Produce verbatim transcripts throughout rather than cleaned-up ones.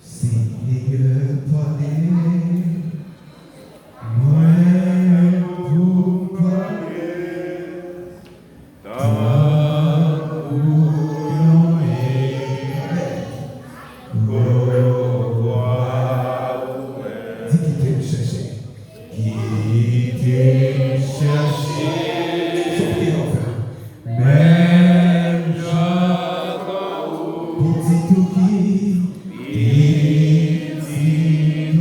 Senyè, pale. Mwen pou pale. Tankou yon evèk, kou vwa ou mwen. Di, kite m chèche. Kite m chèche. Sa w te anfè. Menm jan pitit ou ki, pitit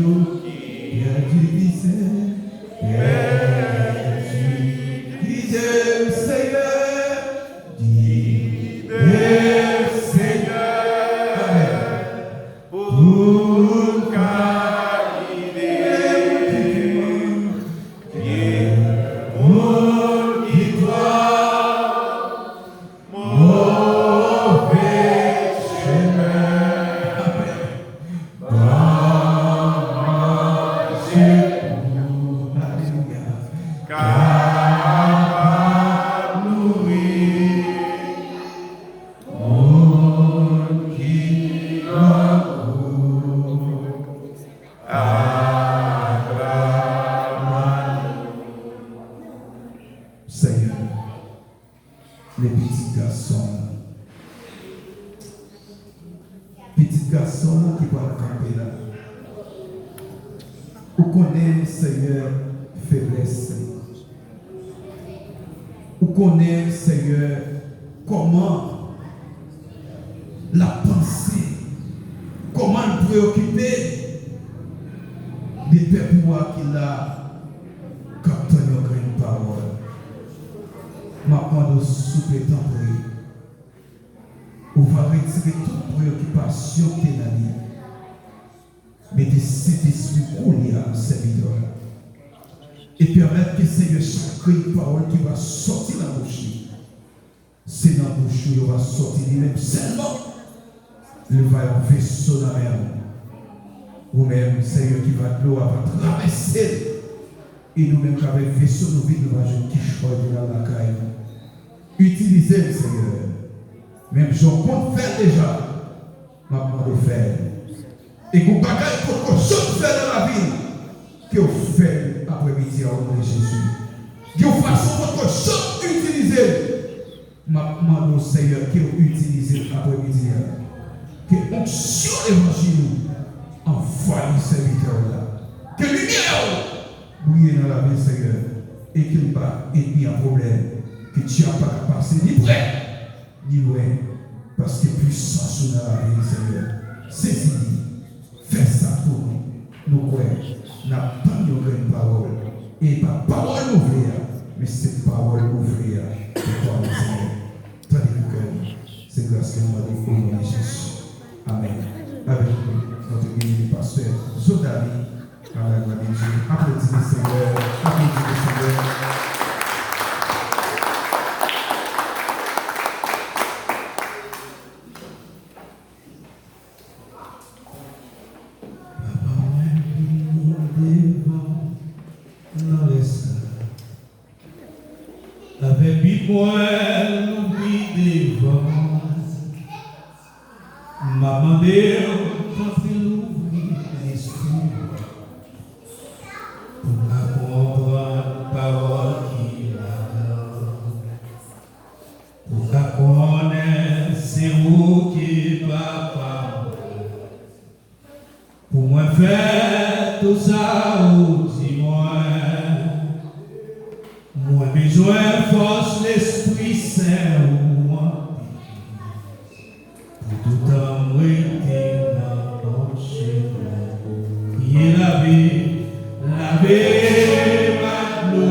ou ki pèdi Visè, pèdi. Kite m, Senyè, kite m, Senyè. Amèn. Pou n ka rive gen moun ki twò move chemen. Ban m manje pou m, alelouya, kapab nouri moun ki grangou. Aklame nou. Senyè, men pitit gason w. Pitit gason w ki pral kanpe la. Ou konnen, Senyè, feblès li. Ou konnen, Senyè, kòman l ap panse, kòman l preyokipe de pèp ou a ki la, k ap tann yon grenn pawòl. M ap mande w, souple, tanpri, ou va retire tout preyokipasyon ki te nan li. Mete Sentespri koulye a nan sèvitè w la. E pèmèt ke, Senyè, chak grenn pawòl ki va sòti nan bouch li, se nan bouch ou yo va sòti li menm sèlman. Li va yon veso nan men w. Ou menm, Senyè, ki va dlo a va travèse l. E nou menm k avèk veso nou vid, nou va jwenn kichòy pou n al lakay nou. Itilize m, Senyè. Menm jan w konn fè l deja, m ap mande w fè l. E gon bagay potko janm fè nan lavi l, ke w fè l aprèmidi a, o non de Jezi. Gen yon fason potko janm itilize l, m ap mande w, Senyè, ke w itilize l aprèmidi a. Ke onksyon levanjil ou anvayi sèvitè w la. Ke limyè w briye nan lavi l, Senyè, e ke l pa etni an pwoblèm, ke djab pa ka pase ni prè, ni lwen, paske pwisans ou nan lavi l, Senyè. Sezi li, fè sa pou nou. Nou kwè, n ap tann yon grenn pawòl, e pa pawòl nou vle a, men se pawòl ou vle a pou pawòl, Senyè. Tande pou kè nou. Se gras ke nou mande o non de Jezi. Amèn. Avèk nou, notre bien-aimé pasteur Jodani. À la gloire de Dieu. Applaudis le Seigneur. Applaudis le Seigneur. Papa mwen vini devan nan lè sa. Avèk Bib mwen louvri devan mwen. M ap mande w tanpri louvri lespri m pou m ka konprann pawòl ki ladan l. Pou m ka konnen se ou ki papa mwen. Pou mwen fè tout sa ou di mwen. Mwen bezwen fòs Lespri Sen ou anpil. Pou toutan m rete nan bon chemen. Priye lavi, lave m ak dlo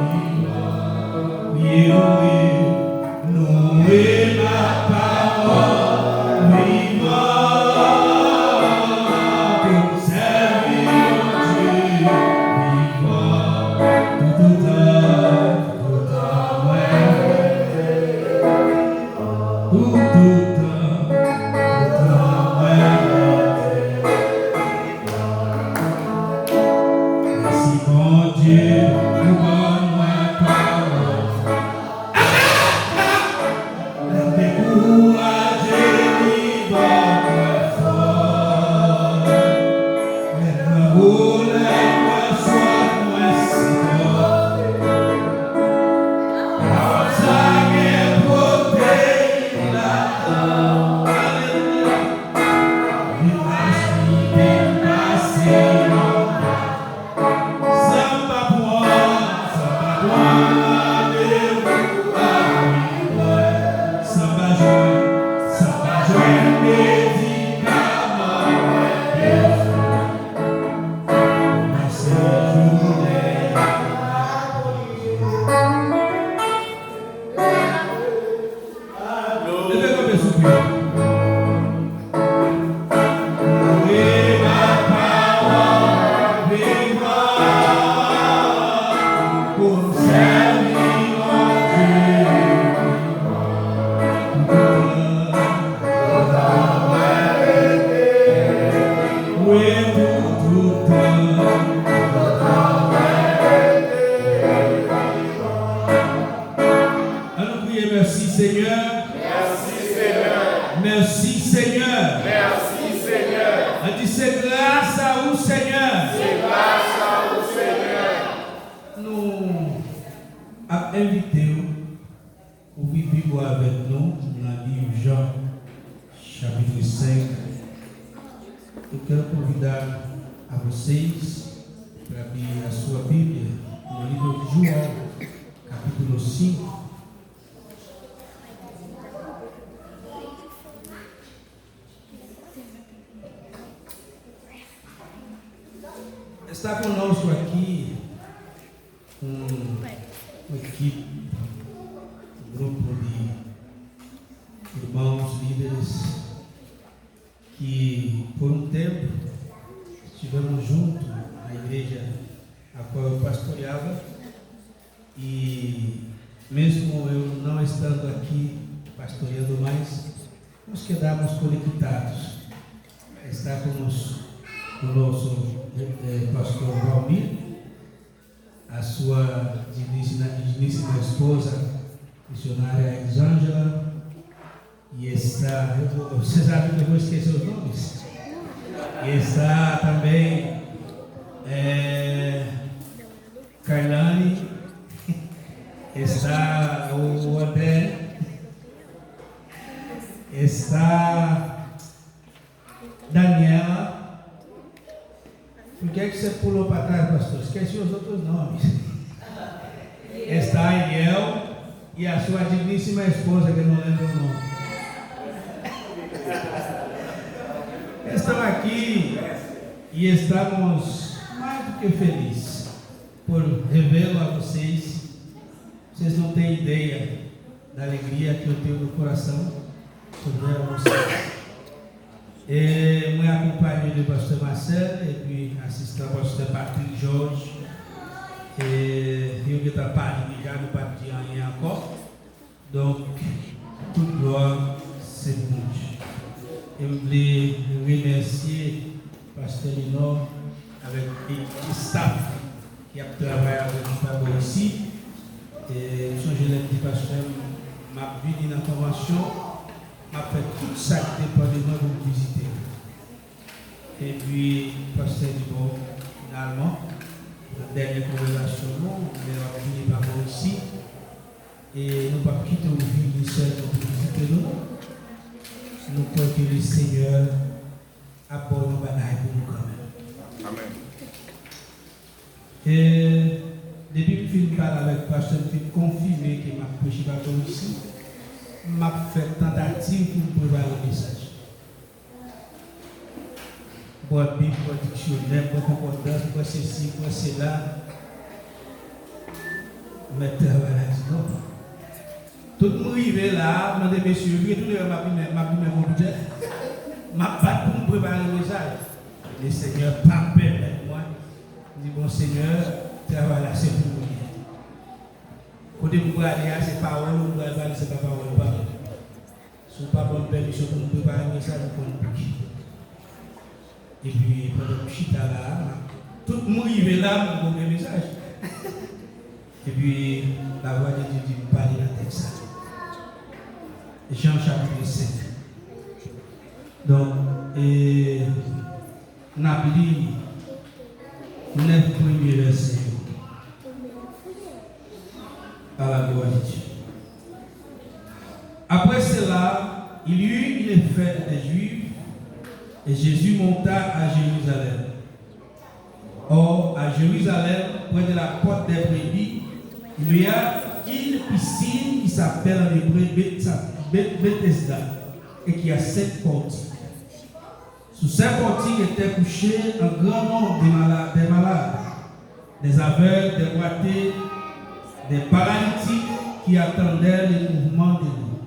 vivan. Priye, priye, nouri m ak pawòl vivan. Pou m sèvi Bondye vivan. Pou toutan, toutan mwen rete. Sa pa jwenn, sa pa jwenn medikaman mwen bezwen. Pase jounen an ap priye. Leve kanpe, souple. Ouvri ma pawòl vivan pou m sèvi Bondye vivan. Toutan mwen rete, wi, pou toutan, toutan mwen rete vivan. Ann nou kriye, mèsi, Senyè. Mèsi, Senyè. Mèsi, Senyè. Mèsi, Senyè. Ann di, se gras a ou, Senyè. Se gras a ou, Senyè. Nou ap envite w ouvri Bib ou avèk nou nan liv Jan, chapit senk. Eu quero convidar a vocês para abrir a sua Bíblia no livro de João, capítulo cinco. Está conosco aqui um, uma equipe, um grupo de irmãos líderes que por um tempo estivemos junto na igreja a qual eu pastoreava e mesmo eu não estando aqui pastoreando mais, nos quedamos conectados. Está com o nosso, com o nosso eh, pastor Valmir, a sua digníssima, digníssima esposa, missionária Elisângela, e está, eu vou, vocês sabem que eu vou esquecer os nomes. E está também é, Kailane, está o André, está Daniela. Por que que você pulou para trás, pastor? Esqueci os outros nomes. Está Ariel e a sua digníssima esposa, que eu não lembro o nome. Estão aqui e estamos mais do que felizes por revê-lo a vocês. Vocês não têm ideia da alegria que eu tenho no coração sobre vocês. E mwen akonpanye de pastè Marcel epi asistan pastè Patrick Georges. E yo gentan pale deja, nou pa t di anyen ankò. Donk, tout glwa se pou Bondye. E m vle remèsye pastè Linor avèk ekip staff ki ap travay avèk nou pa bò isi. E m sonje lè m di pastè m, m ap vini nan konvansyon, m ap fè tout sa k depann de mwen pou m vizite l. Epi, pastè di, bon, finalman, nan dènye konvèsasyon nou, lè w ap vini pa bò isi, e nou p ap kite w vini sèlman pou vizite nou. Nou kwè ke Lesenyè ap ba w yon bagay pou nou kanmenm. Amèn. E depi m fin pale avèk pastè, m fin konfime ke m ap preche pa bò isi, m ap fè tantativ pou m prepare mesaj. Pran Bib, pran diksyonè, pran konkòdans, pran sesi, pran sela. Mèt travay la di non. Tout m rive la, m mande mesye yo, vire tou lè m ap limen, m ap limen konpitè. M ap bat pou m prepare mesaj. Lesenyè pa pèmèt mwen. M di, bon, Senyè, travay la se pou ou li ye. Kote m prale a, se pawòl ou m pral pale, se pa pawòl pa m. Si w pa ban m pèmisyon pou m prepare mesaj, ou konn pou ki. Epi, pandan m chita la a, tout m rive la, m konn gen mesaj. Epi, lavwa de Dye di m pale nan tèks sa. Jan chapit senk. Donk, e, n ap li nèf premye vèsè yo. À la gloire de Dieu. Après cela, il y eut une fête des Juifs, et Jésus monta à Jérusalem. Or, à Jérusalem, près de la porte des brebis, Il y a une piscine qui s'appelle en hébreu Betsa- Bet- Bethesda et qui a sept portiques. Sous ces portiques étaient couchés un grand nombre de malades, des malades, des aveugles, des boiteux, des paralytiques qui attendaient le mouvement de l'eau.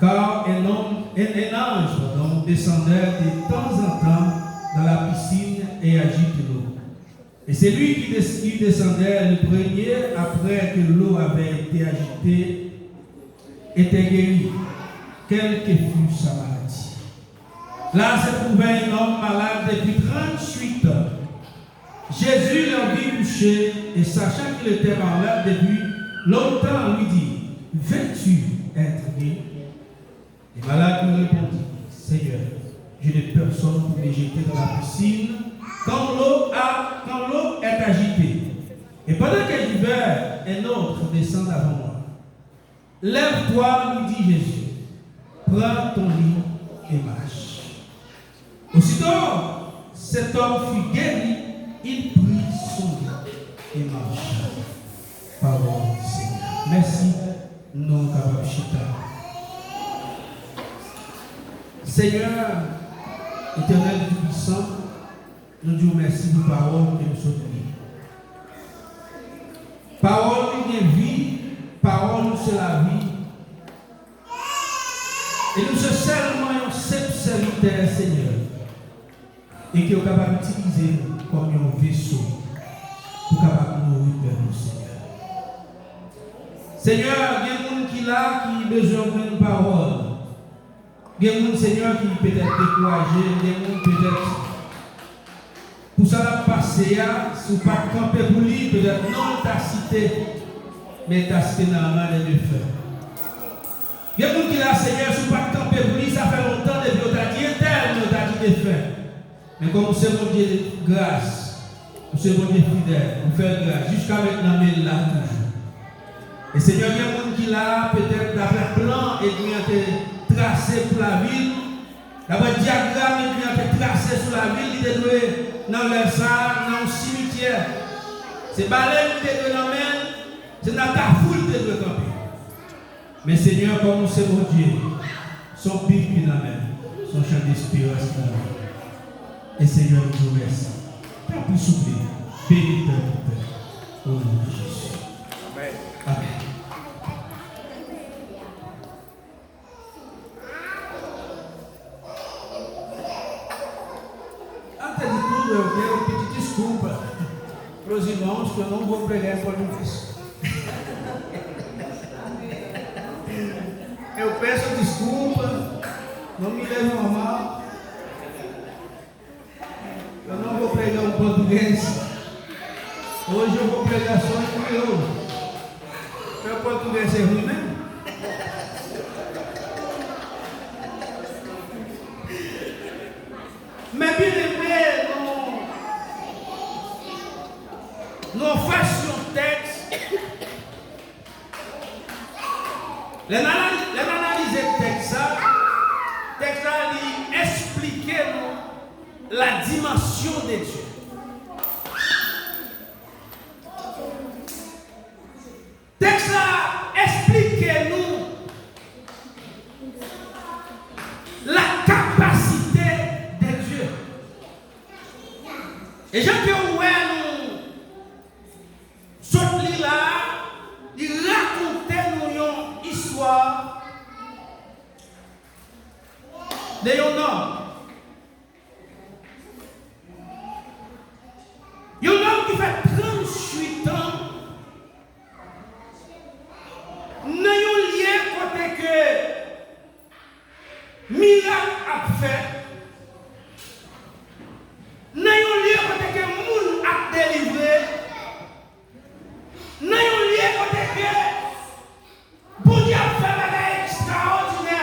Car un homme, un, un ange, pardon, descendait de temps en temps dans la piscine et agite l'eau. Et celui qui, des- qui descendait le premier après que l'eau avait été agitée était guéri, quelle que fût sa maladie. Là se trouvait un homme malade depuis trente-huit ans. Jésus le vit couché et sachant qu'il était malade depuis longtemps, lui dit, veux-tu être guéri? Le malade lui répondit, Seigneur, je n'ai personne pour me jeter dans la piscine quand l'eau a, quand l'eau est agitée. Et pendant que j'y vais, un autre descend avant moi. Lève-toi, lui dit Jésus, prends ton lit et marche. Aussitôt, cet homme fut guéri, il prit son lit et marcha. Pawòl Senyè. Mèsi, nou kapab chita. Senyè, Etènèl Toupisan, nou di w mèsi pou pawòl ke nou sot li. Pawòl li gen vi, pawòl ou se lavi. E nou se sèlman yon senp sèvitè, Senyè, e ke w kapab itilize nou kòm yon veso pou kapab nouri pèp ou, Senyè. Senyè, gen moun ki la ki bezwen jwenn pawòl. Gen moun, Senyè, ki petèt dekouraje, gen moun petèt pou sa l ap pase a, si w pa t kanpe pou li, petèt non l ta site, men l ta site nan ran dè defen. Gen moun ki la, Senyè, si w pa t kanpe pou li, sa fè lontan depi yo ta di entèl, men yo ta di defen. Men kòm ou se Bondye gras, ou se Bondye fidèl, ou fè l gras, jiska mentnan, men l la toujou. E Senyè, gen moun ki la, petèt daprè plan ènmi an te trase pou lavi l, daprè dyagram ènmi an te trase sou lavi l, li te dwe nan lè sa a, nan yon simityè. Se balèn li te dwe nan men l, se nan kafou li te dwe kanpe. Men Senyè, kòm ou se Bondye, se yon Bib ki nan men l, se yon chan desperans ki nan men l. E Senyè, nou di w mèsi. Tanpri, souple, beni pèp ou, Pè. O non de Jezi. Amèn. Amèn. Antes de tudo, eu quero pedir desculpa para os irmãos que eu não vou pregar em português. Eu peço desculpa, não me levem a mal. Eu não vou pregar em português. Hoje eu vou pregar só em crioulo. Meu português é ruim mesmo? Men byeneme, nou, nou fè sou yon tèks. Lè n anali- lè n analize tèks sa, tèks la li esplike nou la dimension de Dieu. Tèks la esplike nou la capacité de Dieu. E jan ke w wè nou sot li la a, li rakonte nou yon istwa de yon nonm. Yon nonm ki fè tranntuit an nan yon lye kote ke mirak ap fèt, nan yon lye kote ke moun ap delivre, nan yon lye kote ke Bondye ap fè bagay ekstraòdinè.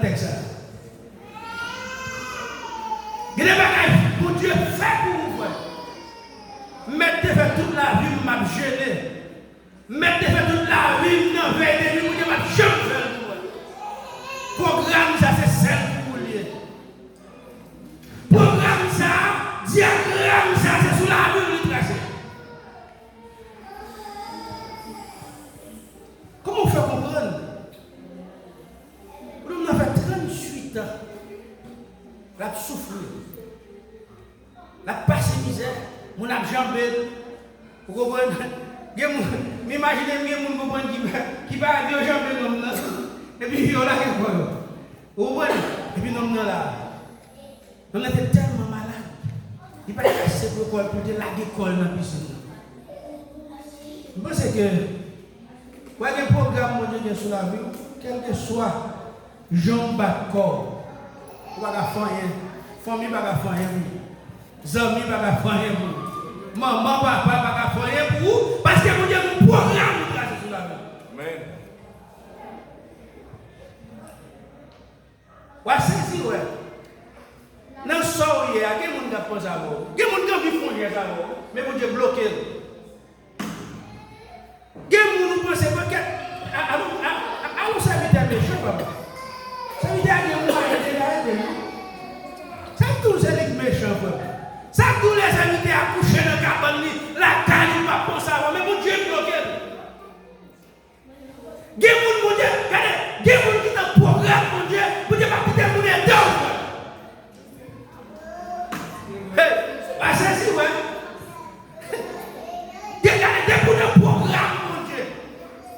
tèks sa. Gen de bagay Bondye fè pou ou, frè. M mèt te fè tout lavi m, m ap jene. M mèt te fè tout lavi m nan vèy de nuit, Bondye p ap janm fè l pou mwen. Pwogram sa se sèl pou ou l ye. Pwogram sa, dyagram sa, se sou lavi w li trase. Kòman w fè konprann? Yon nonm nan fè tranntuit an l ap soufri. L ap pase mizè, moun ap janbe l. Ou konprann? Gen moun, m imajine m gen moun konprann ki, ki pa gen yo janbe nonm nan. Epi yo lage kò yo. Ou konprann? Epi nonm nan la. Nonm nan te tèlman malad. Li pa t ka sekwe kò l pou l te lage kò l nan pisin nan. M panse ke w gen pwogram Bondye gen sou lavi w, kèlkeswa jan w bat kò w, ou pa ka fè anyen. Fanmi pa ka fè anyen pou ou. Zanmi pa ka fè anyen pou ou. Manman, papa pa ka fè anyen pou ou, paske Bondye gen yon pwogram li trase sou lavi w. Amèn. W a sezi, wè. Nan sa w ye a, gen moun k ap panse avè w. Gen moun k anvi fè yon jès avè w, men Bondye bloke l. Gen moun ou panse, pètèt, a- a- a- a- alon sèvitè mechan, papa. Sèvitè a gen mwayen deja ede nou. Sa k di w se li k mechan, frè? Sa k di w lè sèvitè a kouche nan kabann li, lakay li, l p ap panse avè w, men Bondye bloke l. Gen moun Bondye, gade, gen moun ki nan pwogram Bondye, Bondye p ap kite moun ede w, frè. Hey, pa sezi, wè. Gen, gade, depi w nan pwogram Bondye,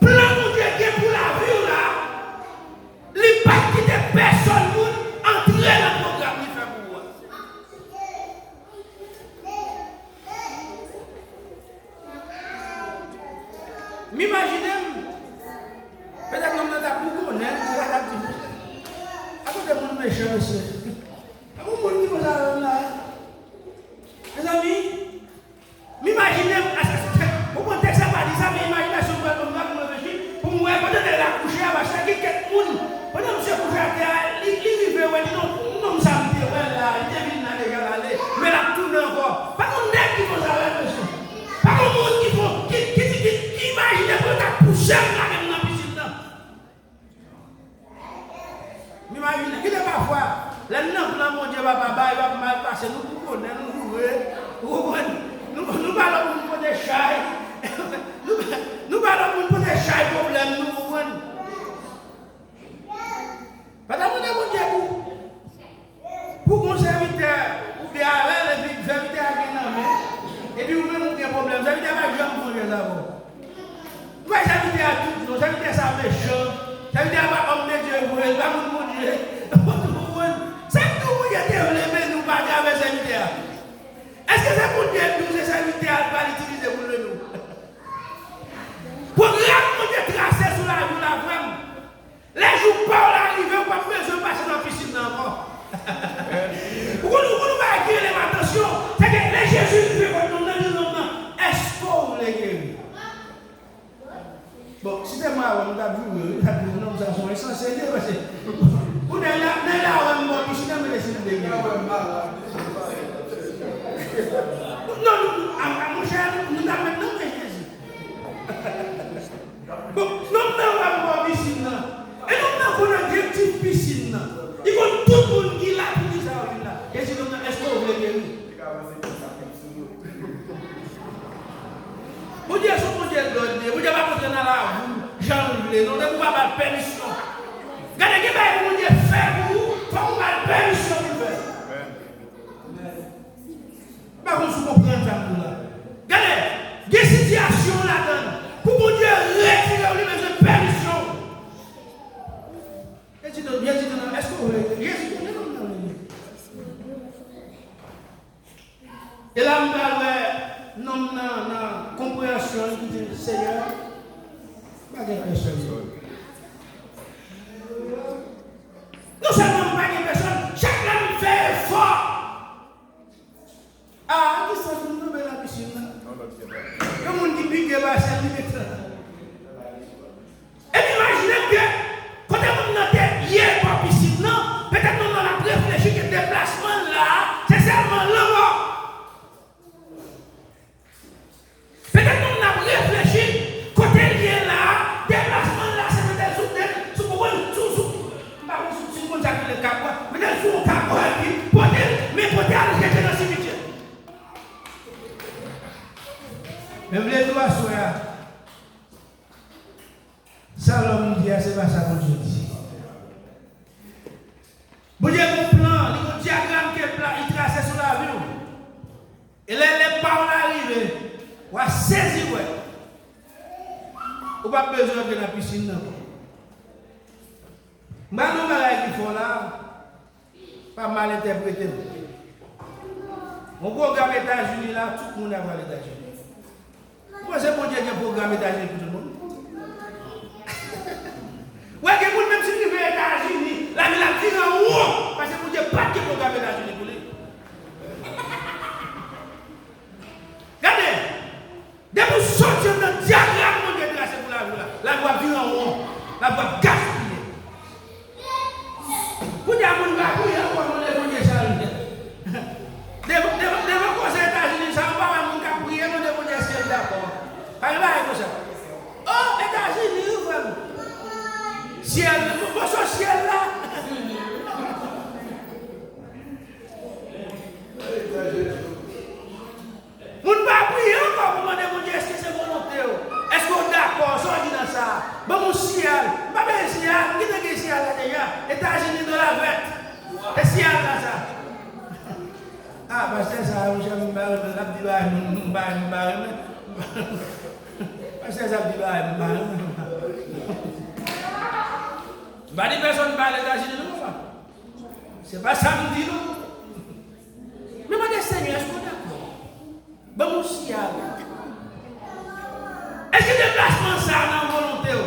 plan Bondye gen pou lavi w la, li p ap kite pèsòn moun antre nan pwogram li fè pou ou a. M imajine m, petèt nonm nan t ap bougonnen, li t ap di, "A kote moun mechan, mesye? A bon moun ki konsa menm la?" Mezanmi, m imajine m, aske, bon, bon, tèks la pa di sa, men imajinasyon m pral ban m la pou m reflechi, pou m wè kote nèg la kouche a, paske gen kèk moun, pandan misye kouche atè a, li, li rive wè, li di, "Non, nonm sa m te wè la, li te vin la deja, l ale, men l ap tounen ankò." Pa gon nèg ki konsa, wè, mesye. Pa gon moun ki fon, ki, ki, ki, ki, ki imajine pou yo ta pouse m lage m nan pisin nan. M imajine, gen de pafwa, Se mawon, m t ap joure wi, m t ap joure. Nonm sa se yon ensanse li ye, paske pou nèg la, nèg la wè m bò pisin nan, mete si m degre. Non, non, a, a, monchè, nou t ap met nan men Jezi. Bon, nonm nan wè m bò pisin nan. E nonm nan konn objektif pisin nan. Li konn tout moun ki la, poukisa yo vin la. Jezi di nonm nan, èske w vle geri? Bondye se yon Bondye dòd li ye. Bondye pa kontre nan lavi w jan l vle, non. Depi w pa ba l pèmisyon. Gade, gen bagay pou Bondye fè pou ou, fòk ou ba l pèmisyon pou l fè. M pa konn si w konprann sa m di w la. Gade, gen sitiyasyon ladan l. Pou Bondye retire w, li bezwen pèmisyon w. Jezi di, Jezi di, èske w vle? Jezi konnen nonm nan vle. E la m pral wè nonm nan, nan konpreyansyon l ki di, Senyè, pa gen pèsòn. Non sèlman m pa gen pèsòn, chak lè m fè efò. A, ki sans moun tonbe nan pisin nan? Yon moun ki pike pase l, li mete. Epi imajine ke kote moun nan te ye bò pisin nan, petèt moun nan ap reflechi ke deplasman l la a, se sèlman lanmò. Petèt moun nan ap reflechi kote l ye la a, deplasman l la, se mete l sou tèt, sou, sou, sou, m pa konn si, si m konn sa k rele kabwa, mete l sou yon kabwa epi pote l, men pote al jete nan simityè. Men m vle di w aswè a, sa lòm di a, se pa sa Bondye di. Bondye gen yon plan, li gen yon dyagram ke l pla-, li trase sou lavi w. E lè, lè pa w la rive, w a sezi wè. Ou p ap bezwen antre nan pisin nan ankò. M pral di yon bagay ki fò la. Pa mal entèprete m. Yon pwogram Etazini la, tout moun ap al Etazini. Ou panse Bondye gen pwogram Etazini pou tout moun? Wè, gen moun menm si l rive Etazini, lavi l ap vire an won, paske Bondye pa t gen pwogram Etazini pou li. Gade, depi w soti anndan dyagram Bondye trase pou lavi w la, lavi w ap vire an won, lavi w ap gaspiye. Kounye a, moun pa priye ankò, mande Bondye sa l vle. Devan, devan, devan konsèy Etazini sa, ou pa wè moun k ap priye, mande Bondye èske l dakò. Pa gen bagay konsa. O, Etazini, wi, frè m. Syèl, mòso syèl la. Moun pa priye ankò pou mande Bondye, èske se volonte w? Èske w dakò? Sa w di nan sa a? Ban m yon siyal. M pa bezwen siyal. M gentan gen siyal la deja. Etazini de la vèt. E siyal la sa. A, pastè sa a, monchè, m pa renmen l. L ap di bagay m pa renmen, m pa renmen. Pastè sa ap di bagay m pa renmen. M pa di pèsonn pa al Etazini non, papa. Se pa sa m di non. Men mande Senyè, èske w dakò? Ban m yon siyal. Èske deplasman sa a nan volonte w?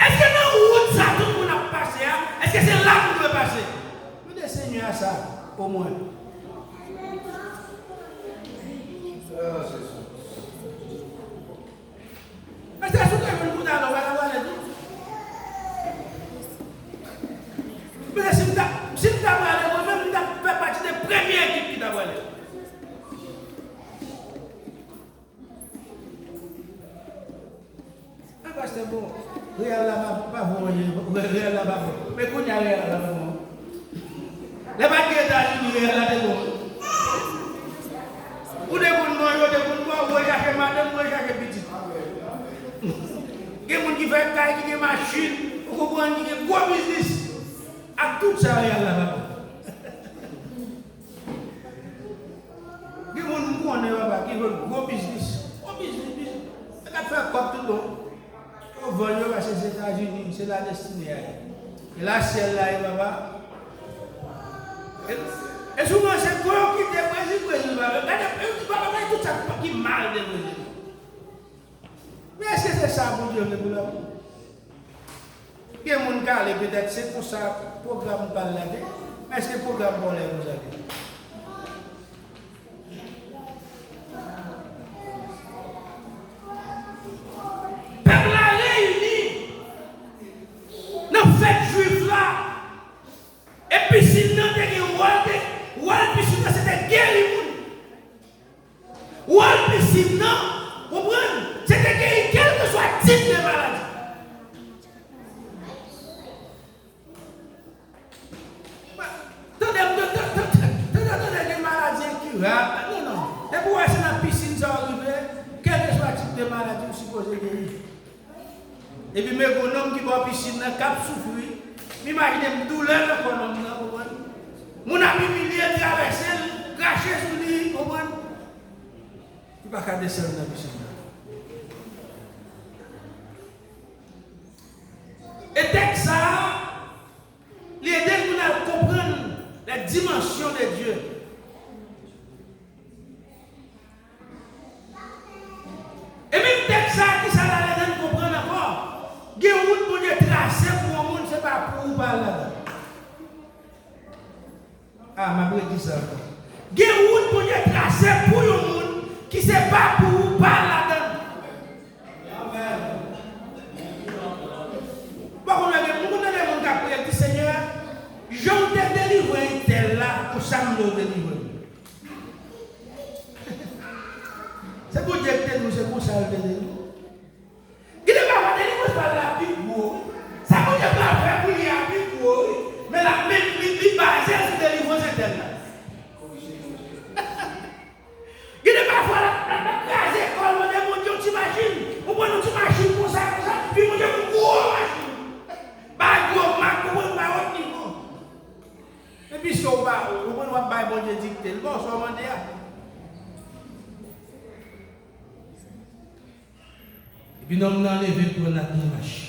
Èske nan wout sa tout moun ap pase a, èske se la nou dwe pase? Mande Senyè a sa, omwen. Pastè, si w te jwenn pou talè, w pa t ap ale tou? Men si m t ap, si m t ap ale, mwen menm, m t ap fè pati de premye ekip ki t ap ale. A, pastè, bon, Real la pa, pa bon, Real la pa bon. Men kounye a Real la pa bon. Lè pa t gen Etazini, Real la te bon. Ou te konn manje, ou te konn bwè, ou rechache madanm, ou rechache pitit. Gen moun ki fè kay, ki gen machin, ou konprann, ki gen gwo biznis. Ak tout sa, Real la pa bon. Gen moun m konnen, papa, ki jwenn gwo biznis. Gwo biznis, biznis. Nèg ap fè kòb tout bon. Yo vann yo, paske se Etazini, se la destine a ye. E la syèl la ye, papa. E, e souvan se pou yo kite Brezil, Brezil, papa. Gade, e, papa, gade tout sa ki mal de Brezil. Men èske se sa Bondye vle pou lòm? Gen moun k ale, petèt se konsa pwogram pa l la te ye, men èske pwogram pa w la konsa te ye? Ra-, non, non. Depi w wè se nan pisin sa w rive, kèlkeswa tip de maladi ou sipoze geri. Epi m wè gon nonm ki bò pisin nan k ap soufri, m imajine m doulè nan kò nonm nan, konprann? Moun ap imilye l, travèse l, krache sou li, konprann? Li pa ka desann nan pisin nan. E tèks sa a, li ede l pou n al konprann la dimansyon de Dye. E menm tèks sa a, ki sa l al ede n konprann ankò? Gen wout Bondye trase pou yon moun, se pa pou ou pa al ladan l. A, m ap redi sa ankò. Gen wout Bondye trase pou yon moun ki se pa pou ou pa al ladan l. Amèn. Ou pa konn lè gen moun, konn tande moun k ap priye, di, Senyè, jan w te delivre entèl la, konsa m vle w delivre m. Se Bondye ki te di w se konsa l te delivre w. Gen de pafwa delivrans pa l la pi gwo. Sa Bondye pral fè pou li a pi gwo, wi. Men l ap, men li, li baze sou delivrans entèn la. Gen de pafwa l ap, l ap, l ap kraze kò l, mande Bondye yon ti machin. Ou pran yon ti machin konsa, konsa, pi Bondye yon gwo machin. Bay gwo mak, ou pran bay wòt nivo. Men piske ou pa, ou konn w ap bay Bondye dikte, l ba w sa w mande a. Epi nonm nan leve l pran nat li mache.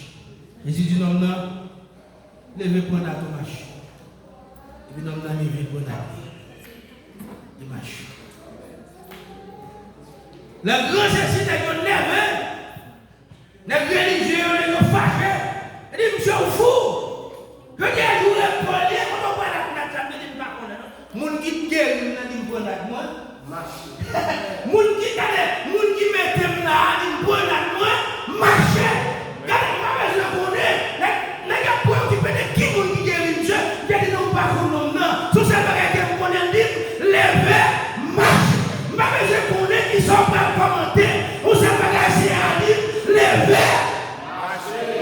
Jezi di nonm nan, leve pran nat ou mache. Epi nonm nan leve l pran nat li. Li mache. Lè gran Jezi nèg yo nève, nèg relijye yo, nèg yo fache. Yo di, "Misye, ou fou. Jodi a jou repo l ye, kote w pran nat la?" Misye di, "M pa konnen non. Moun ki t geri m nan di m pran nat mwen, mache." Moun ki, tande, moun ki mete m la a di m pran nat mwen, mache. Gade, m pa bezwen konnen. Nèg, nèg ap preyokipe de ki moun ki geri misye. Misye di, "Non, m pa konn nonm nan. Se yon sèl bagay ke m konnen," l di m, "Leve, mache." M pa bezwen konnen kisa w pral kòmante. Yon sèl bagay Senyè a di m, "Leve."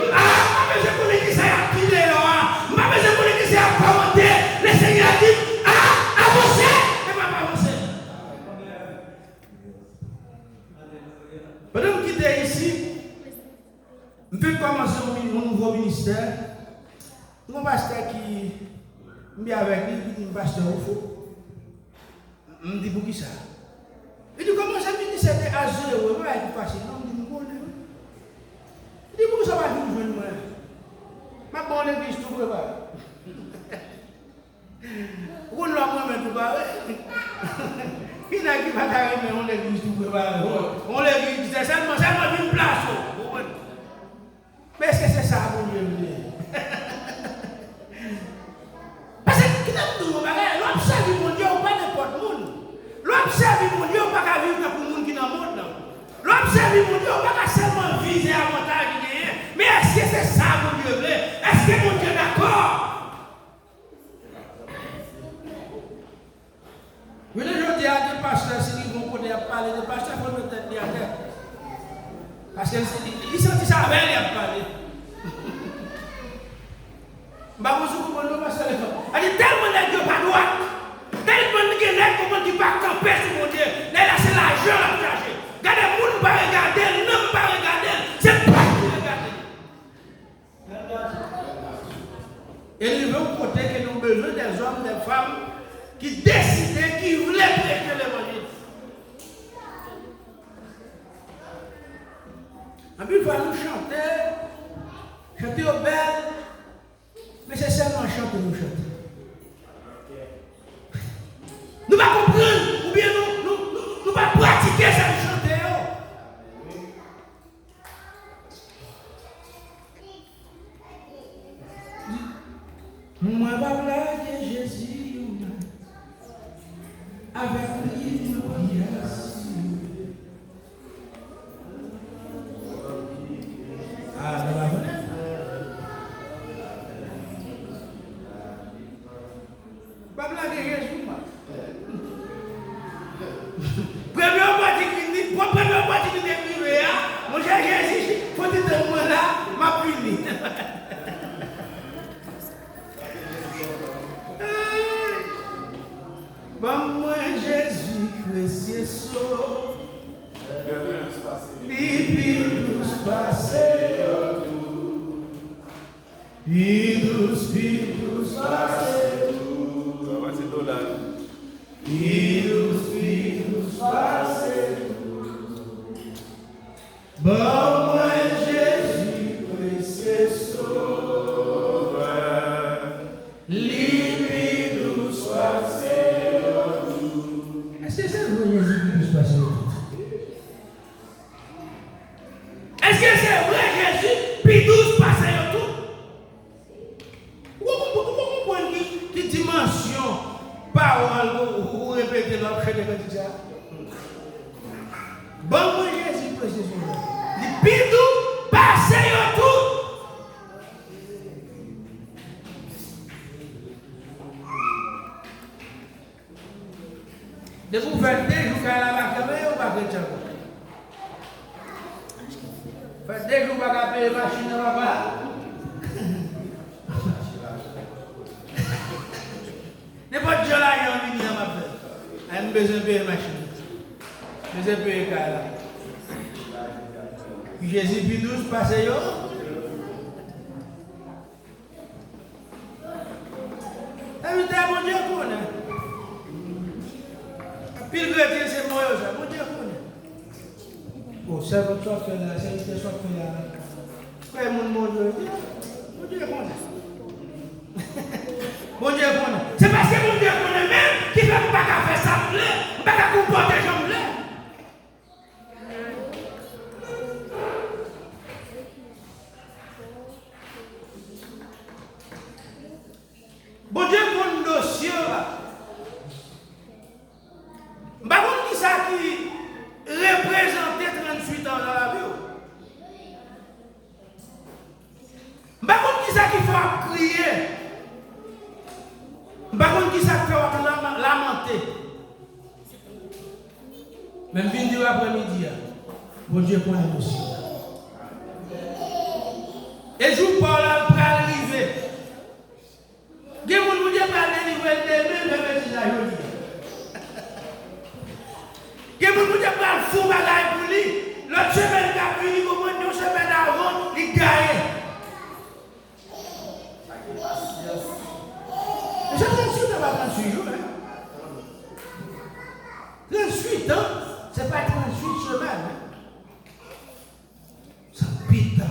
A, m pa bezwen konnen kisa y ap di deyò a. M pa bezwen konnen kisa y ap kòmante. Lesenyè di m, a, avanse. E m ap avanse. Pandan m kite isit, m fenk kòmanse yon mi-, yon nouvo ministè. Yon pastè ki, m byen avèk li, li di m, "Pastè, ou fou." M di, "Poukisa?" Li di, "Kòmanse ministè de a zewo, e pa bagay ki fasil non." M di, "M konnen wi." Li di, "Poukisa w pa vin jwenn mwen? M ap ba w legliz tou prepare." Ou konn lè w ap renmen tou pare. Ki nèg ki pa ta renmen yon legliz tou prepare? Yon legliz ki se sèlman, sèlman vin plase w. Ou konprann? Men èske se sa Bondye vle? Paske, kite m di w yon bagay, lè w ap sèvi Bondye, ou pa nenpòt moun. Lè w ap sèvi Bondye, ou pa ka viv tankou moun ki nan mond nan. Lè w ap sèvi Bondye, ou pa ka sèlman vize avantaj li genyen. Men èske se sa Bondye vle? Èske Bondye dakò? Jounen jodi a, gen pastè, si li rive yon kote, y ap pale de pastè, fò l met tèt li atè. Paske li, li santi se avè l y ap pale. M pa konn si w konprann non, pastè Levan. Sa di tèlman nèg yo pa dwat, tèlman gen nèg konprann ki pa kanpe sou Bondye, nèg la se lajan l ap chache. Gade moun pa regade l, nanm pa regade l, se pòch ki regade l. E rive yon kote ke nou bezwen dèzòm, dèfanm ki deside, ki vle preche levanjil. Anpil fwa nou chante, chante yo bèl, men se sèlman chante nou chante. Nou pa konprann, oubyen nou, nou, nou, nou pa pratike sa nou chante yo. Mwen p ap lage Jezi yon lè. Avèk li mwen pi asire. Ah, nou pa konnen? Pa blage Jezi, man. Premye opòtinite, premye opòtinite k rive a, monchè, Jezi, fò ti tann mwen la, m ap vini. Ban mwen Jezi, Jezi pi dous pase yo tout. Èske se vre Jezi pi dous pase yo tout? Ou konprann, ou konprann ki, ki dimansyon pawòl ke w, ou repete lè w ap chante kantik sa a? Ban mwen Jezi presye sovè. Li pi dous pase yo tout. Depi w fè de jou kay la pa kanpe, ou pa kretyen ankò. Fè de jou w pa ka peye machin nan, papa. Nenpòt jan lajan vini an, m ap fè. Ay, m bezwen peye machin nan. M bezwen peye kay la. Jezi pi dous pase yo. Envite Bondye konnen. Anpil kretyen se mo yo sa. Bondye konnen. Bon, sèvant sa w ap fè la, sèvitè sa w ap fè la. Kwè moun Bondye, Bondye konnen. Bondye konnen. Se paske Bondye konnen menm ki fè m pa ka fè sa m vle, m pa ka konpòte jan m vle. Bondye konn dosye w la. M pa konn kisa ki reprezante tranntuit an nan lavi w. M pa konn kisa ki fè w ap kriye. M pa konn kisa k fè w ap lama-, lamante. Men m vin di w aprèmidi a, Bondye konnen dosye w. E jou pa w la pral rive. Gen moun Bondye pral delivre l demen, fè betiz la jodi a. Gen moun Bondye pral fè yon bagay pou li. Lòt semèn k ap vini, konprann yon semèn avan, li gaye. Mesye, tranntuit an pa tranntuit jou, non. Tranntuit an, se pa tranntuit semèn, non. Sa pita.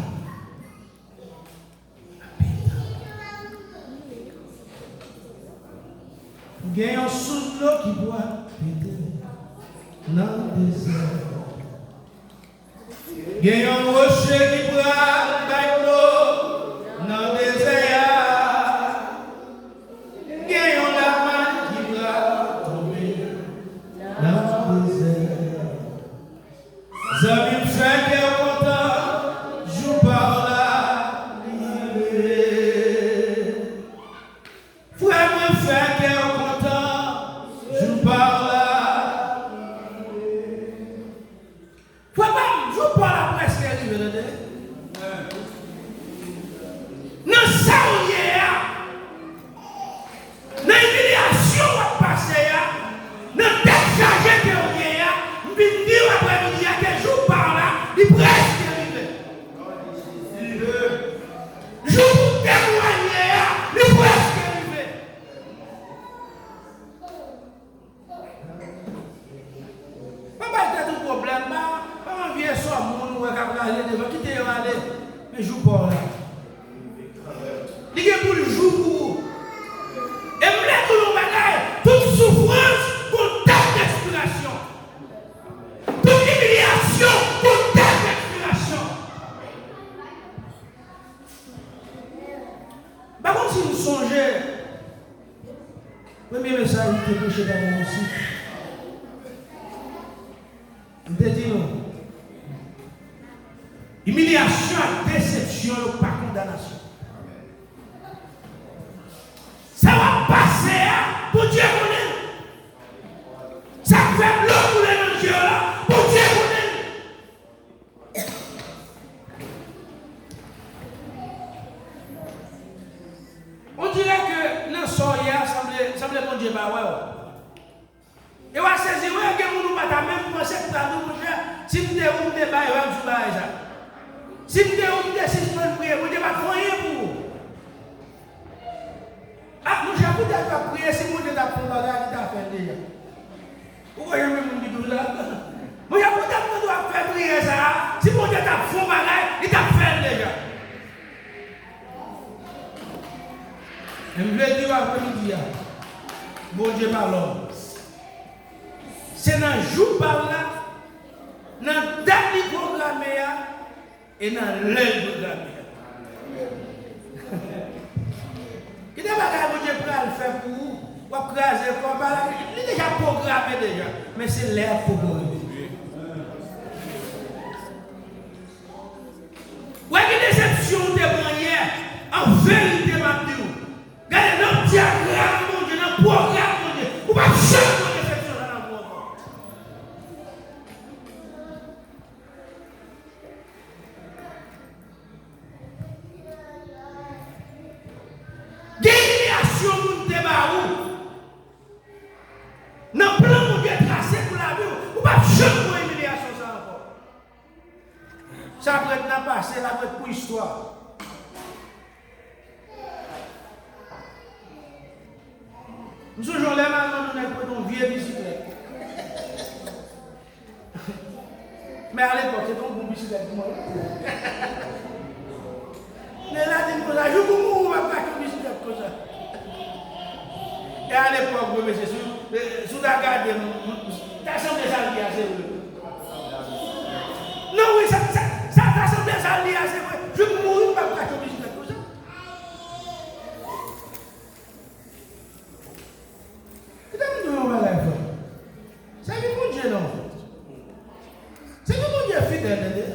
Gen yon sous dlo ki pral pete nan dezè. Gen yon woche ki pral bay dlo nan dezè a. Gen yon lamann ki pral tonbe nan dezè a. Zanmi m, fè kè w kontan, jou pa w la rive. Frè mwen, fè kè w kontan, jou pa w la rive. Frè pa m, jou pa w la prèske rive, tande. Nan sa w ye a, nan imilyasyon w ap pase a, nan tèt chaje ke w ye a, m vin di w aprèmidi a ke jou pa w la, li prèske rive. Jou pou w temwanye a, li prèske rive. Pa bay tèt ou pwoblèm, pa, pa anvye sò moun ou wè k ap rale devan, kite yo ale. Men jou pa w la. Li gen pou l jou pou ou. E m vle di w yon bagay, tout soufrans gon dat dekspirasyon. Tout imilyasyon gon dat dekspirasyon. M pa konn si nou sonje premye mesaj m te preche pa mwen osi. M te di nou, imilyasyon ak desepsyon yo pa kondanasyon. Sa w ap pase a, Bondye konnen l. Sa k fè dlo koule nan je w la, Bondye konnen l. On dirè ke nan sa w ye a, sanble, sanble Bondye pa wè w. E w a sezi, wè, gen moun ou pa ta menm panse k pral di w, monchè, si m te ou, m te bay vag sou bagay sa. Si m te ou, m te sispann priye, Bondye pa t fè anyen pou ou. A, monchè, poutèt w ap priye, si Bondye t ap fè yon bagay, li ta fè l deja. Ou konn jan moun ki di w sa? Monchè, poutèt mwen dwe ap fè priyè sa a, si Bondye t ap fè yon bagay, li t ap fè l deja. Men m vle di w aprèmidi a, Bondye pa lòm. S Se nan jou pa l la, nan dat li pwograme a, e nan lè l pwograme a. Gen de bagay Bondye pral fè pou ou, w ap kraze kò w, li deja pwograme deja, men se lè a k poko rive. Wè ki desepsyon ou te pran yè, an verite m ap di w, gade nan pwogram Bondye, nan pwogram Bondye, ou p ap janm pran desepsyon sa nan vi w ankò. Gen imilyasyon moun te ba ou. Nan plan Bondye trase pou lavi w, ou p ap janm wè imilyasyon sa ankò. Sa prèt nan pase, l ap ret pou istwa. M sonje yon lè m al mande yon nèg prete yon vye bisiklèt. Men alepòk, se te yon bon bisiklèt pou mwen. Nèg la di m konsa, jou pou mouri, w ap achte yon bisiklèt konsa. E alepòk, wi, mesye, si, si w ta gade m, m, ta sanble sa l ye a, se vre. Non, wi, sa, sa, sa ta sanble sa l ye a, se vre. Jou pou mouri, m p ap achte yon bisiklèt konsa. Kite m di w yon bagay, frè. Sèvi Bondye non. Sèvi Bondye fidèl, tande.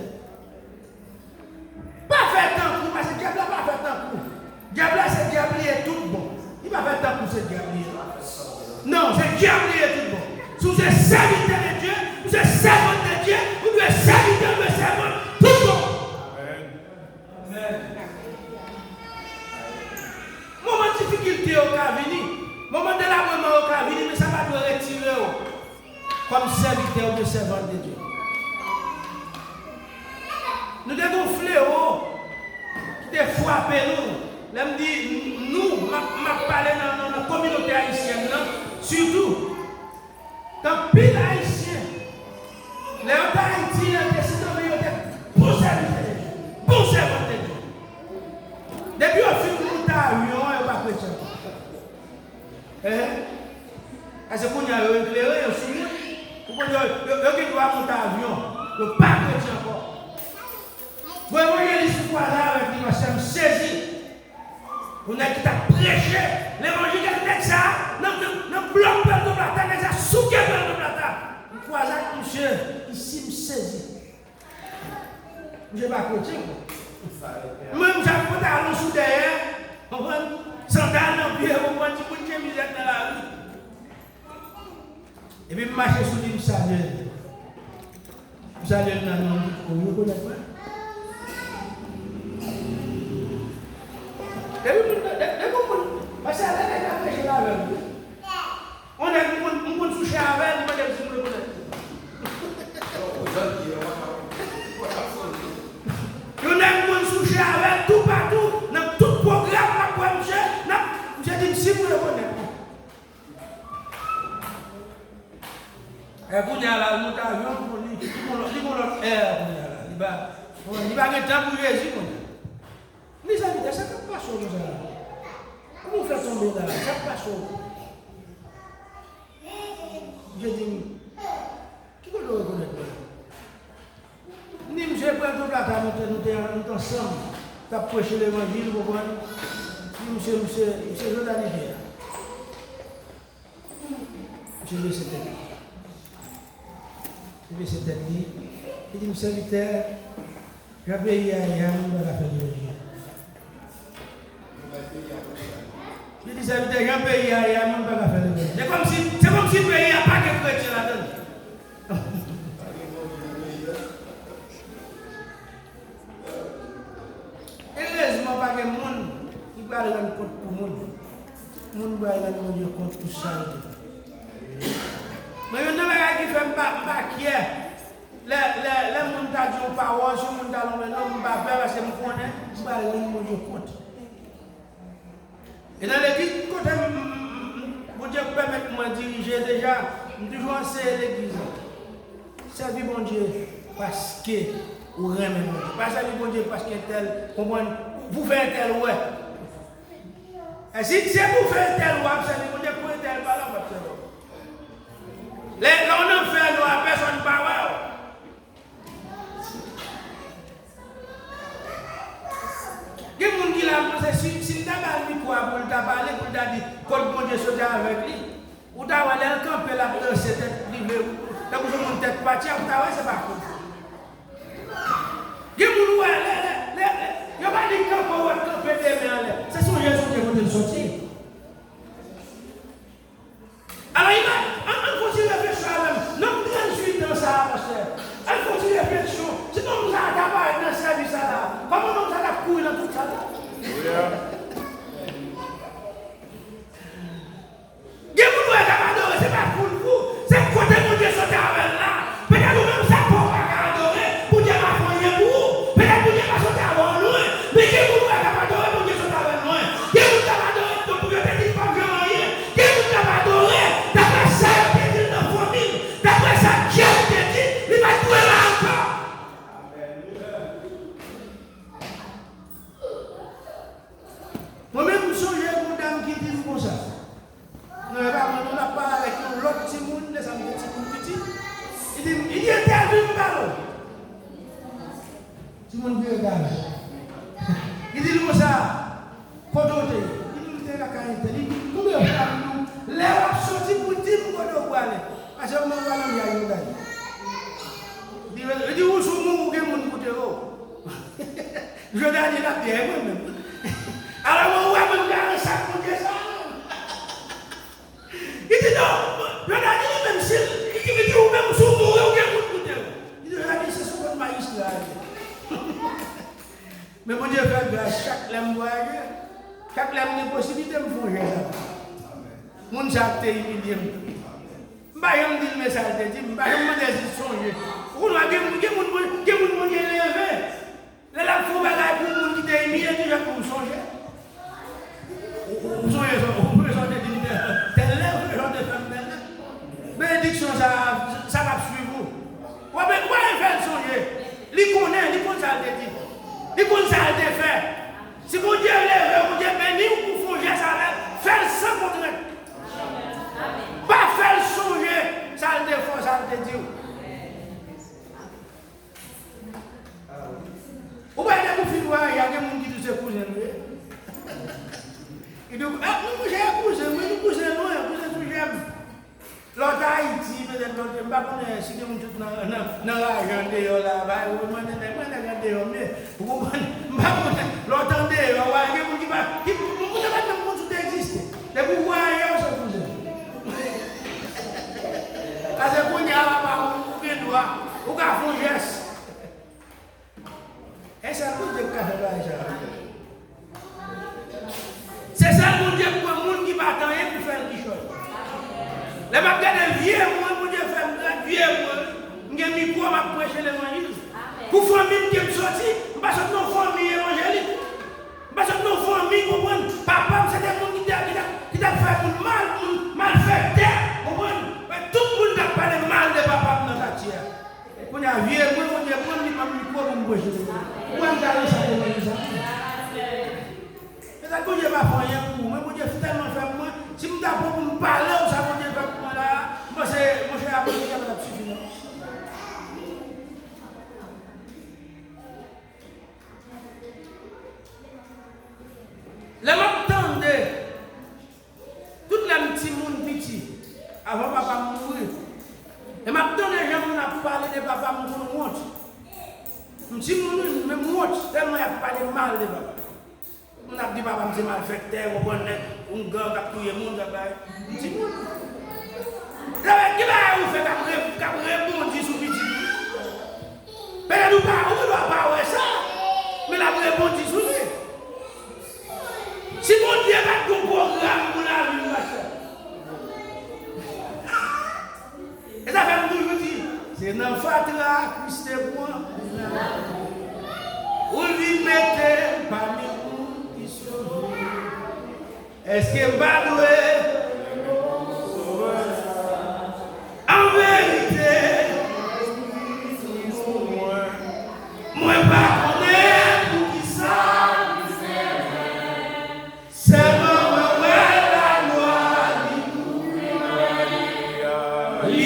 Pa fè tankou, paske dyab la pa fè tankou. Dyab la se dyab li ye tout bon. Li pa fè tankou se dyab li ye. Non, se dyab li ye tout bon. Si w se sèvitè de Dye, ou se sèvant de Dye, ou dwe sèvitè, ou dwe sèvant tout bon. Amèn. Moman difikilte yo ka vini, moman delabreman yo ka vini, men sa pa dwe retire w kòm sèvitè oubyen sèvant de Dye. Nou te gen yon flewo ki te frape nou. Lè m di nou, m ap, m ap pale nan, nan, nan kominote ayisyèn nan, sitou. Anpil Ayisyen, lè yo t Ayiti, yo te sitanmen, yo te bon sèvitè de Dye, bon sèvant de Dye. Depi yo fin moute avyon an, yo pa kretyen ankò. Enhen. Paske kounye a, yo eklere, yo sou wout. Ou konn, yo, yo, yo gen dwa moute avyon. Yo pa kretyen ankò. Bon, evanjelis m kwaze avèk li, pastè, m sezi. Yon nèg ki t ap preche levanjil, gade nèg sa a, nan, nan, nan blòk Puerto Plata, nèg sa a souke Puerto Plata. M kwaze ak misye isi, m sezi. Misye pa kretyen, kwa. Mwen, misye ak pantalon sou dèyè, konprann? Sandal nan pye, konprann? Timoun chemizèt nan lari. Epi m mache sou li, m salye l. M salye l nan non, m di, "Ou rekonèt mwen?" Depi moun, de-, de-, depi moun, paske lè nèg la preche l avè m, wi. On nèg m konn, m konn sou chè avè l, m mande l si m rekonèt li. Yon nèg m konn sou chè avè l, toupatou, nan tout pwogram, m ap wè misye, m ap, misye di m si m rekonèt li. E kounye a la, l monte avyon, li, li gon lòt, li gon lòt è kounye a la. Li pa, li pa gen tan pou Jezi kounye a. Mezanmi, sa k ap pase w konsa la? Kòman w fè tonbe la? Sa k ap pase w? Jezi di m, ki kote w rekonèt mwen? M di misye, Puerto Plata, nou te, nou te, nou te ansanm, t ap preche levanjil, ou konprann? M di misye, misye, misye Jodanite a. Misye bese tèt li. Li bese tèt li. Li di m, "Sèvitè, jan peyi a ye a, moun pa ka fè levanjil." Li di, "Sèvitè, jan peyi a ye a, moun pa ka fè levanjil." Se kòmsi, se kòmsi peyi a pa gen kretyen ladan l. Erezman, pa gen moun ki pral rann kont pou moun. Moun pral rann Bondye kont pou sa yo te fè. Men youn nan bagay ki fè m pa, m pa kyè, lè, lè, lè moun ta di yon pawòl, si yon moun ta lonmen non m, m pa pè, paske m konnen m pral rann Bondye kont. E nan legliz kote m, m, m, m, Bondye pèmèt mwen dirije deja, m toujou anseye legliz la. Sèvi Bondye paske ou renmen Bondye. Pa sèvi Bondye paske entèl, konprann, pou fè entèl wè. E si se pou fè entèl wè, w ap sèvi Bondye, pou entèl pa la, w ap sèvi. Lè, lè w nan fè nwa, pèsonn pa wè w. Gen moun ki la, m panse si, si m ta ba l mikwo a pou l ta pale, pou l ta di kot Bondye soti avèk li, ou ta wè lè l kanpe, l ap danse tèt li vle, tankou se moun tèt pati a, ou ta wè se pa kout. Gen moun ou wè, lè, lè, lè, lè, yo pa di kanpe, ou wè l kanpe de men anlè. Se sonje, sonje kote l soti. Alò, ima-, ann, ann fè yon ti refleksyon avè m. Nonm tranntuit an sa a, pastè, ann fè yon ti refleksyon. Si nonm sa a ta parèt nan sèvis sa la, kòman nonm sa a t ap kouri nan tout sa la? Gen moun wè k ap adore, se pa pou l pou, se kote Bondye soti avè l la. Petèt ou menm sa fè w pa ka adore, Bondye pa fè anyen pou ou. Petèt Bondye pa soti avè w lwen, men gen moun wè k ap adore, Bondye soti avè l lwen. Gen moun k ap adore, donk pou yo te di l p ap janm anyen. Gen moun k ap adore, daprè sa yo te di l nan fanmi l, daprè sa Djèf te di, li pa t dwe la ankò. Mwen menm, m sonje yon dam ki di m konsa. Non, e pa mwen, non, m ap pale avèk yon lòt timoun, lè sa m te timoun piti. Li di m, li di, "Entèvyou m pale w." Timoun vire gade. Li di l konsa, "Kote w te ye?" Li di, "M te lakay entèl." Li di, "Konbyen fwa m di w, lè w ap soti pou di m kote w prale?" Paske m nan pale m ya yon gade. Li di, "Ou sou moun ou gen moun koute w." Jodi a di l ap dèyè mwen menm. Alò mwen wè mwen m ta renmen sa Bondye sa. Li di non, Jodi a di li menm si li di, li di ou menm si w mouri ou gen moun koute w. Li di Jodi a di se sou kont majistra a li. Men Bondye fè gras chak lè m vwayaje, chak lè m gen posiblite m fè yon jès avè l. Moun sa a te imilye m. M pa janm di l men sa l te di m, m pa janm mande l si l sonje. Ou konn wè gen moun, gen moun, gen moun Bondye leve. Lè l ap fè yon bagay pou moun ki te imilye, li di, "Jan pou m sonje." Ou, ou, ou sonje sa, ou sonje sa w te di m tèl, tèl lè, ou sonje sa w te fè m tèl lè. Benediksyon sa, sa p ap swiv ou. W ap, w ap fè l sonje. Li konnen, li konn sa l te di. Li konn sa l te fè. Si Bondye leve w, Bondye beni w pou w fè yon jès avè l, fè l san kontrent. Pa fè l sonje sa l te fè w, sa l te di w. Ou pa wè depi w fin vwayaje, gen moun ki di w se kouzen nou ye. Li di w, "Ah, non, monchè, kouzen mwen, nou kouzen lwen, kouzen sou jèm." Lè w t Ayiti, petèt lè w te, m pa konnen si gen moun ki sot nan, nan, nan raje andeyò la, ba yo mande nèg, mande nèg andeyò, men, ou konprann? M pa konnen, lè w t andeyò, w a gen moun ki pa, ki, moun ki pa t menm konn si w te egziste. Depi w vwayaje, w se kouzen. Paske kounye a, papa, ou, ou gen dwa, ou ka fè yon jès. E sèl Bondye ki ka fè bagay sa yo. Se sèl Bondye ki pran moun ki pa t anyen pou fè l kichòy. Lè m ap gade vye mwen, Bondye fè m gad vye mwen, m gen mikwo, m ap preche levanjil. Pou fanmi m ke m soti, m pa sot nan yon fanmi evanjelik. M pa sot nan yon fanmi, konprann? Papa m se te moun ki te, ki t ap, ki t ap fè moun mal, moun malfektè, konprann? Men tout moun t ap pale mal de papa m nan katye a. Kounye a, vye mwen, Bondye pran m, li ban m mikwo pou m preche. Ou wè m ta renmen sa pou mwen sa. Petèt Bondye pa fè anyen pou ou, men Bondye tèlman fè pou mwen, si m ta pran pou m pale w sa Bondye fè pou mwen la, m panse, monchè, apre Bondye pa t ap sifi non. Lè m ap tande, tout lè m timoun piti, avan papa m mouri, lè m ap tande jan moun ap pale de papa m, m konn wont. M timoun, wi, men m wont, tèlman y ap pale mal de papa m. Moun ap di papa m se malfektè, w konprann, nèg, yon gang k ap touye moun, sa bay. M timoun. Sa bay, ki bagay ou fè k ap re-, k ap rebondi sou pitit ou? Petèt ou pa, ou gendwa pa wè sa, men l ap rebondi sou li. Si Bondye pa t gon pwogram pou lavi m, pastè. E sa fè m toujou di, se nan fatra Kris te pran pou l vin mete m pami moun ki sove. Èske m pa dwe? An verite, mwen pa konnen poukisa. Sèlman mwen wè laglwa li kouvri mwen. Li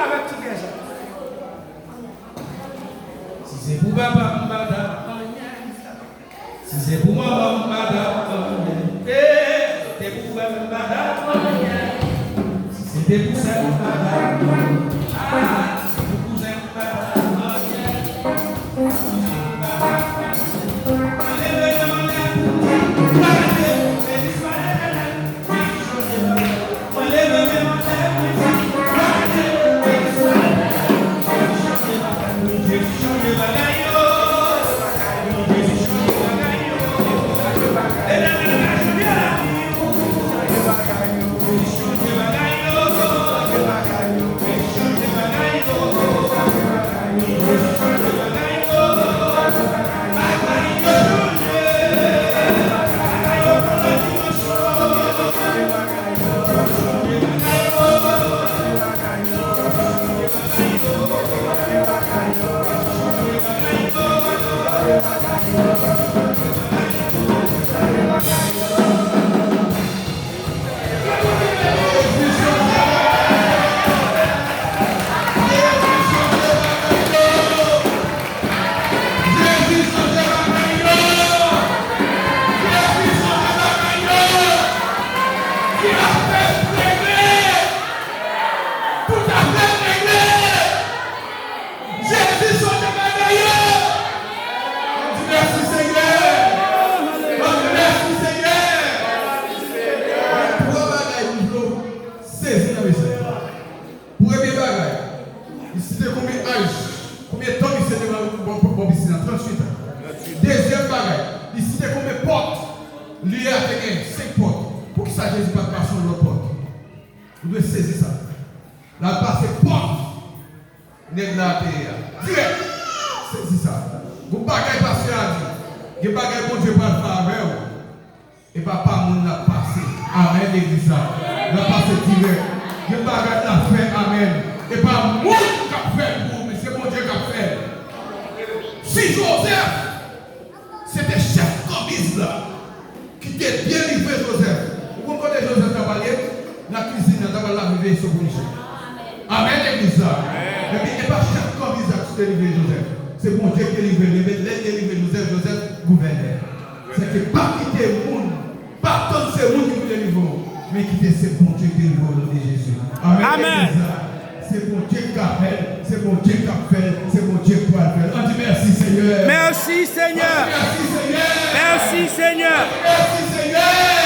avèk ti kè sa. Si se pou papa m, m pa t ap anyen. Si se pou manman m, m pa t ap anyen. Eh, si se pou frè m, m pa t ap anyen. Si se te pou sè m, m pa t ap anyen. Ah, si se pou kouzen m, m pa t ap anyen. Jezi chanje bagay yo! Jezi chanje bagay yo! Tout afè regle! Tout afè regle! Jezi chanje bagay yo! Ann di mèsi Senyè! Ann di mèsi Senyè! Twa bagay m vle w sezi nan mesaj la. Premye bagay, li site konbyen aj, konbyen tan misye te nan bò, bò, bò pisin nan, tranntuit an. Dezyèm bagay, li site konbyen pòt lye a te gen, senk pòt. Poukisa Jezi pa t pase yon lòt pòt? Ou dwe sezi sa. L al pase pòt nèg la te ye a. Dirèk. Sezi sa. Gon bagay pastè a di. Gen bagay Bondye pral fè avè w. E pa pa moun l ap pase. Amèn, legliz la. L ap pase dirèk. Gen bagay l ap fè, amèn. E pa moun k ap fè l pou ou, men se Bondye k ap fè l. Si Jozèf se te chèf kanbiz la ki te delivre Jozèf, ou konn kote Jozèf t ap al ye? Nan kizin nan, t ap al lave veso pou misye. Amèn, legliz la. Ebyen, e pa chèf kanbiz la ki delivre Jozèf. Se Bondye ki delivre l. Ebyen, lè l delivre Jozèf, Jozèf gouvènè. Sèke pa kite moun, pa tann se moun ki pou delivre w, men kite se Bondye ki delivre w, o non de Jezi. Amèn, legliz la. Se Bondye k ka fè l, se Bondye k ap fè l, se Bondye k pral fè l. Ann di mèsi, Senyè. Mèsi, Senyè. Ann di mèsi, Senyè. Mèsi, Senyè. Ann di mèsi, Senyè.